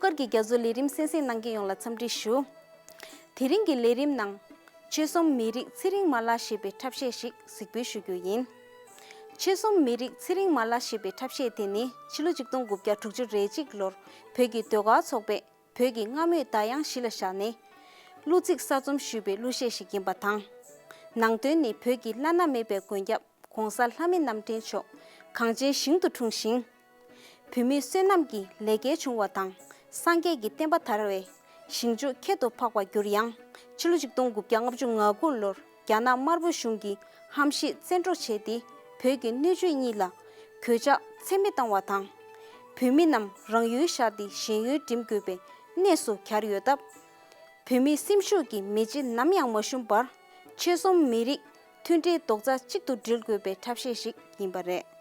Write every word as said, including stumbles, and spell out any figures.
ཀར་གྱི་རྒྱ་མཚོ་ལས་རིམ་གསན་གཟིགས་གནང་མཁན་ཡོངས་ལ་འཚམས་འདྲི་ཞུ། དེ་རིང་གི་ལས་རིམ་ནང་། ཆོལ་གསུམ་མི་རིགས་ཚེ་རིང་མ་ལགས་ཞེས་པའི་འཁྲབ་གཞས་ཤིག་གཟིགས་འབུལ་ཞུ་རྒྱུ་ཡིན། ཆོལ་གསུམ་མི་རིགས་ཚེ་རིང་མ་ལགས་ཞེས་པའི་འཁྲབ་གཞས་དེ་ནི་ཕྱི་ལོ་ཆིག་སྟོང་དགུ་བརྒྱ་དྲུག་ཅུ་རེ་གཅིག་ལོར་བོད་ཀྱི་ཟློས་གར་ཚོགས་པས་བོད་ཀྱི་རྔ་མོད་ཟླ་དབྱངས་གཞི་ལ་བཞག་ནས། གླུ་ཚིག་གསར་རྩོམ་ཞུས་པའི་གླུ་གཞས་ཤིག་ཡིན་པ་དང་། ནང་དོན་ནི་བོད་ཀྱི་བླ་ན་མེད་པའི་མགོན་སྐྱབས་༸གོང་ས་ལྷ་མི་རྣམ་འདྲེན་མཆོག་གངས་ཅན་ཞིང་དུ་འཁྲུངས་ཤིང་། བོད་མིའི་བསོད་ནམས་ཀྱི་ལས་སྐལ་བྱུང་བ་དང་། སངས་རྒྱས་ཀྱི་བསྟན་པ་དར་བའི་ཞིང་ཆུ་ཁྱད་དུ་འཕགས་པར་གྱུར་ཡང་། ཕྱི་ལོ་ཆིག་སྟོང་དགུ་བརྒྱ་ལྔ་བཅུ་ང་དགུ་ལོར་རྒྱ་ནག་དམར་པོ་གཞུང་གིས་ཧམ་ཤེད་བཙན་འཕྲོག་བྱས་ཏེ། བོད་ཀྱི་སྣོད་བཅུད་གཉིས་ལ་གོད་ཆག་ཚད་མེད་བཏང་བ་དང་། བོད་མི་རྣམས་རང་ཡུལ་བཞག་སྟེ་གཞན་ཡུལ་འགྲིམ་དགོས་པའི་གནས་སུ་གྱར་ཡོད་སྟབས། བོད་མིའི་སེམས་ཤུགས་ཀྱི་མེ་ལྕེ་ནམ་ཡང་མ་ཞུམ་པར། ཆོལ་གསུམ་མི་རིགས་མཐུན་སྒྲིལ་རྡོག་རྩ་གཅིག་ཏུ་སྒྲིལ་དགོས་པའི་འཁྲབ་གཞས་ཤིག་ཡིན་པ་རེད།